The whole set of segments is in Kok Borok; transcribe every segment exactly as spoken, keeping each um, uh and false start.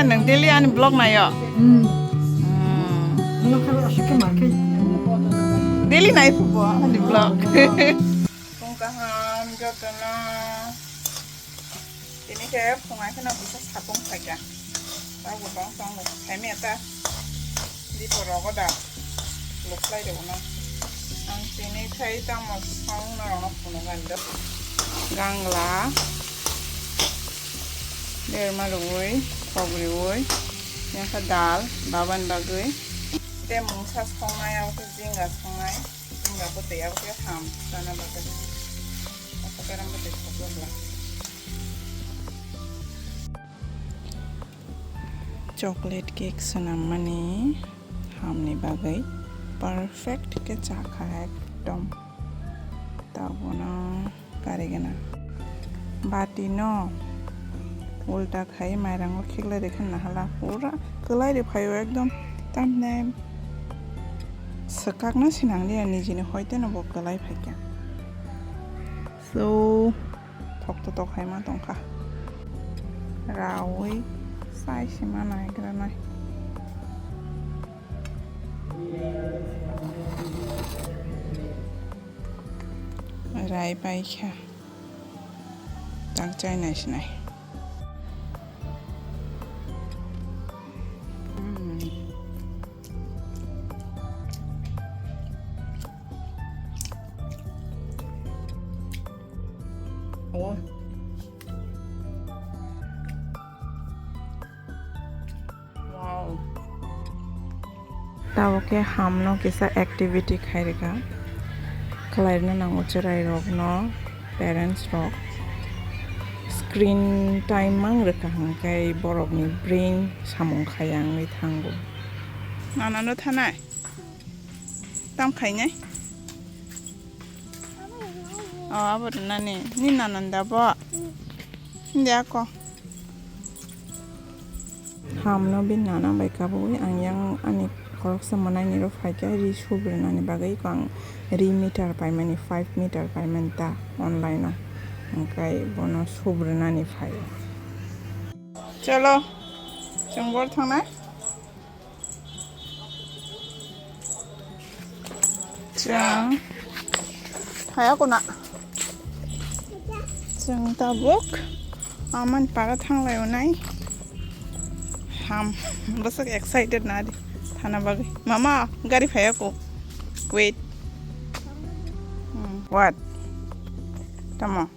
Nang daily ani vlog nayo? Hmm. Hmm. Ano khe aswk khe ma khe. Daily nai phubo ani vlog. Phung kaham jotono. Tini khe phungai kheno kisa sapung phaikha. Tabo tong tong phaimya ta. Dipo rogo da. Lukhlai rwno. Ang tini khai tamo song norokno phunukgani do. Gangla. Berma rwui, kok rwui. Yang kha dal, baban bagwi. Te mungsa songnai, abo khe jinga songnai. Jinga bwtwi, abo khe ham chana bagwi. Abo khe ram bwtwi khobjak la. Chocolate cake swnammani hamni bagwi perfect khe chakha ekdom. Tabukno karigwna. Bati no ulta khai mairango khiklai rikha nahala pura kwlai ri phaio ekdom. Tamne swkakna sinang liya nijini hoiteno bo kwlai phaikha. So, thokto tok hai ma tongkha. Raui sai sima naigra nai. Rai paikha. Tak chai nai sinai. Mm. Oh. Wow. Tabuk khe hamno kisa activity khai rwkha. Khlairwna nango chwrairokno, parents rok. Screen time mang rwkha hwnkhe borokni brain samung khaya wngwi thango. Nanano thanai? Tam khainai? Oh, abo rwnani. Ni nanan da bo? Hindi ako. Hamno bini nana bai kabui ang yang ani khoroksa mwnaini rw phaikha ri subrwnani bagwi ang ri meter paimani five meter paimani ta online o hwnkhe bono subrwnani phaio. Cholo, chwng bor thangnai. Chwng phaiya kuna. Chwng tabuk amani para thanglai unai. Ham, bwswk excited na di thana bagwi. Mama, gari phaiya ko. Wait. Hmm, what? Tamo.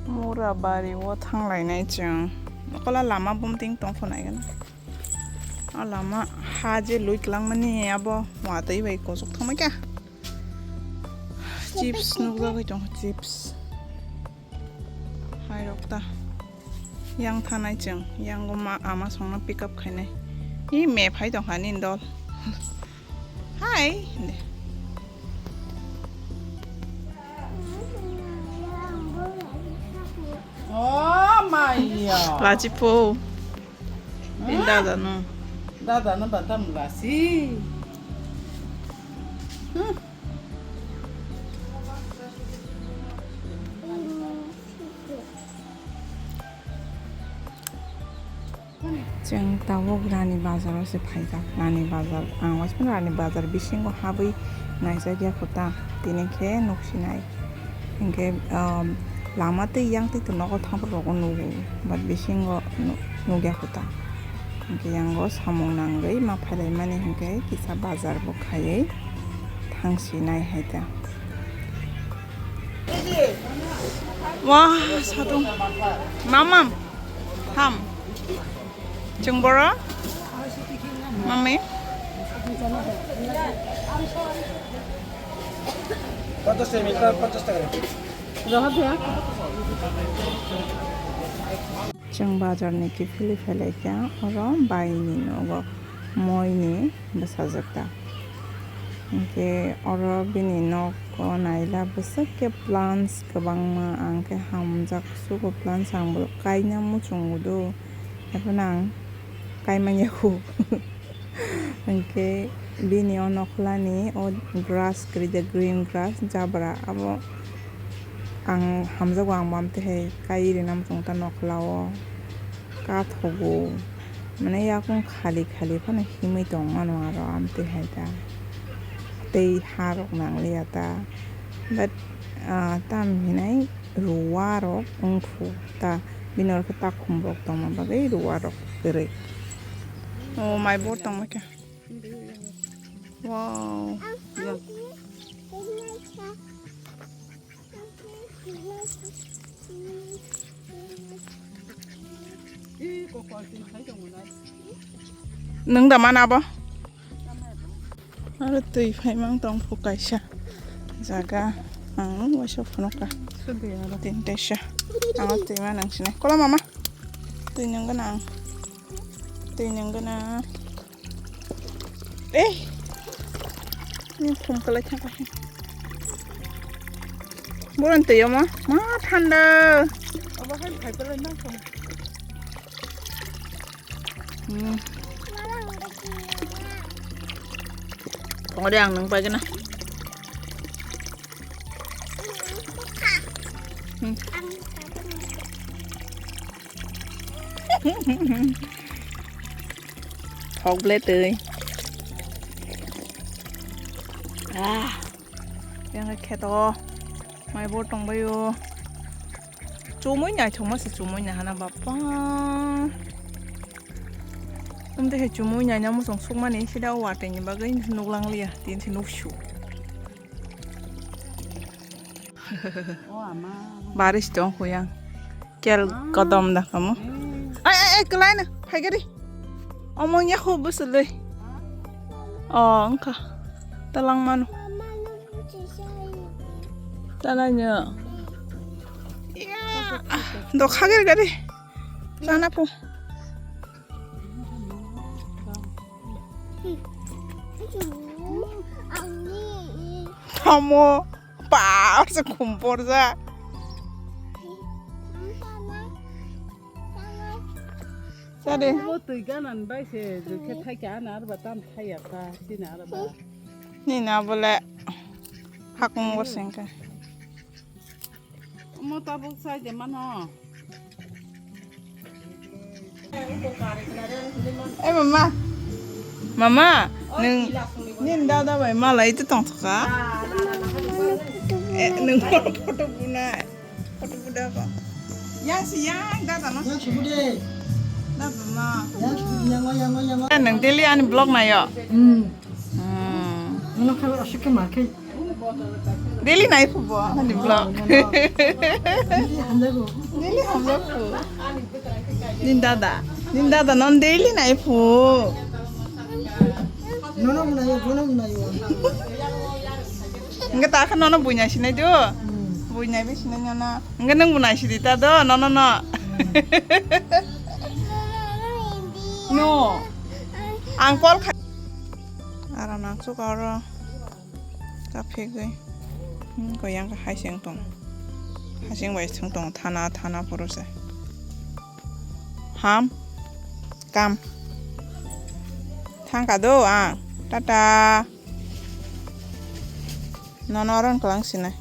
Mura bari o thanglainai chwng. Okola lama bumting tongkho naigana. O lama ha je lui klangmani abo watwi bai kosok thangma kya. Chips nukjagwi tongkha, chips. Hairok ta. Yang thanai chwng, yang go ma ama songno pick up khainai. I me phai tongkha nini dol. Hi. Oh, maya. Lachi po. Pin dada no. Dada no batam lasi. Hmm. Chwng tabuk Rani Bazar o se phaijak. Rani Bazar, ang waisa Rani Bazar bisingo habwi naijak ya kho ta, tini khe nuksinai. Hinkhe, um, lama tei yang tei nogo thangphru rogo nugo, but bisingo nu-, nukya kho ta. Hinkhe yango samung nangwi ma phailaimani hinkhe kisa bazar bo khaiwi thangsinai hai ta. Wah, satung. Mamam. Ham. Chwng boro? Mami? পঞ্চাশ টাকা, পঞ্চাশ টাকা। Chwng bazar ni kiphilwi phailaikha, oro bai ni nogo moi ni bwsajak ta. Hinkhe oro bini nok o naila bwswk khe plants kwbangma, ang khe hamjak sugo plants, ang bo kaina muchungo do. Haphano ang kaimanya khu. Hinkhe bini o nokhlani o grass kwrwi de, green grass jabra abo Ang hamjakgo, ang bo amtwi hai kai rina muchung ta nokla o kathogo, mane yakung khali khali phano himwi tong mano aro amtwi hai ta tei ha rok nang liya ta, but ah, tam hinai ruwa rok wngkhu ta, bini oro khe takhum rok tongma bagwi ruwa rok kwrwi. O mai bo tongma khe. Wow. Nwng da mana bo? Aro twi phaimang tong phu kaisa jaga. Ang nung waisa phunukha. Tin taisa. Ang twi ma nang sinai. Kola mama. Twi nwng gana. Twi nwng gana. Eh. Ni phone kalai thang ka. Boran twi ma. Ma thanda. Abo hai khai kalai ma. Hmm. Tongo de ang nung pai gana. Hmm. Thok ble twi. Ah. Yang kheto. Mai bo tong bayo. Chumui naithokma se chumui nahana bappa. Umtwi hai chumui naina muchung sukmani sida o watwi ni bagwi nuklang liya, tin se nuksu. Baris tong huyang. Kel kodom da kamu. Ai, ai, ai, kelai na, phai gari. Omong ya khu busului. O, wngkha. Talang mano. Talai no. Ya. Do khagir gari. Sana pu. Tamo. Pa, se kumpor ja. Sade. Bo twi ganan bai se, je khe thai ka ana arba tam thai ya ka, sini arba. Ni na bole hakung bo sengka. Mo tabuk sai de mano. Eh, mama. Mama, nung, nini dada bai malai itu tong thoka. Eh, nung photo buna. Photo buda ko. Yang si yang dada no. Yang subude. Dada no. Yang subude, yang, yang, yang. Eh, nung daily ani vlog nayo. Hmm. Hmm. Ano khabar asik ke makai. Daily nai phubo ani vlog. Daily hamjak phu. Nini dada. Nini dada non daily nai phu. Nono munayo, bono munayo. Enggak tak kan nono bunya sini do. Bunya be sini nono. Enggak nung bunai sini ta do nono no. No. Ang call kha. Ara nang su karo. Kaphegwi. Hmm, ko yang ka hai seng tong. Hai seng bai seng tong thana thana poro se. Ham. Kam. Thang ka do ang. Tata. Nono ron kalang sinai.